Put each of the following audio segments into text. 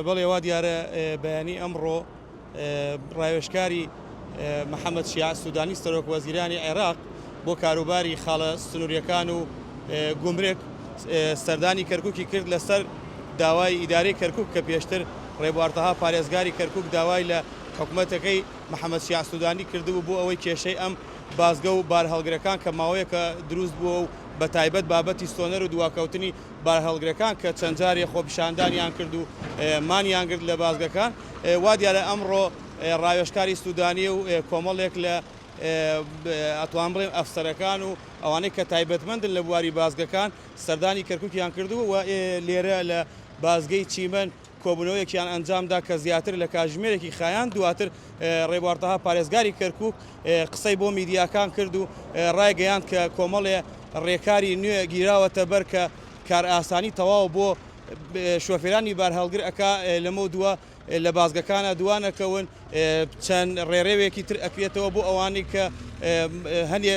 بەڵێ وا دیارە بەیانی ئەمڕۆ ڕاوێژکاری محەمەد شیاع سودانی سەرۆک وەزیرانی عێراق بۆ کاروباری خاڵە سنووریەکان و گومرک سەردانی کەرکوکی کرد لەسەر داوای ئیدارەی کەرکوک کە پێشتر ڕێبوار تەها پارێزگاری کەرکوک داوای لە حکومەتەکەی محەمەد شیاع سودانی کردبوو بۆ ئەوەی کێشەی ئەم بازگە و بارهەڵگرەکان کە ماوەیەکە دروست بووە و بەتایبەت بابەتی سۆنەر و دواکەوتنی بارهەڵگرەکان کە چەند جارێ خۆپیشاندانیان کرد و مانیان گرت لە بازگەکان، وا دیارە ئەمڕۆ ڕاوێژکاری سودانی و کۆمەڵێک لە ئەتوانم بڵێم ئەفسەرەکان و ئەوانەی کە تایبەتمەندن لە بواری بازگەکان سەردانی کەرکوکیان کردووە و لێرە لە بازگەی چیمەن کۆبوونەوەیەکیان ئەنجامدا کە زیاتر لە کاژمێرێکی خایاند، دواتر ڕێبوار تەها پارێزگاری کەرکوک قسەی بۆ میدیاکان کرد و ڕایگەیاند کە کۆمەڵێ ڕێکاری نوێ گیراوەتە بەر کە کارئاسانی تەواو بۆ شۆفێرانی بارهەڵگر ئەکا لەمەودوا لە بازگەکانا دوانەکەون، چەند ڕێڕەوێکی تر ئەکرێتەوە بۆ ئەوانەی کە هەندێ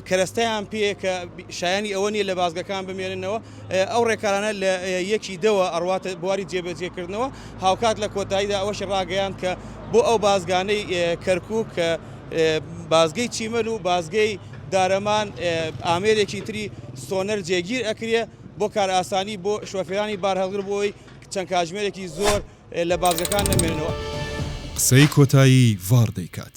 کەرەستەیان پێیە کە شایانی ئەوە نییە لە بازگەکان بمێننەوە، ئەو ڕێکارانە لە یەکی دەوە ئەڕواتە بواری جێبەجێکردنەوە، هاوکات لە کۆتاییدا ئەوەشی ڕاگەیاند کە بۆ ئەو بازگانەی کەرکووک کە بازگەی چیمەن و بازگەی دارەمان ئامێرێکی تری سۆنەر جێگیر ئەکرێ بۆ کارئاسانی بۆ شۆفێرانی بارهەڵگر بۆ ئەوەی چەند کاتژمێرێکی زۆر لە بازگەکان نەمێننەوە. قسەی کۆتایی ڤاڕ دەیکات.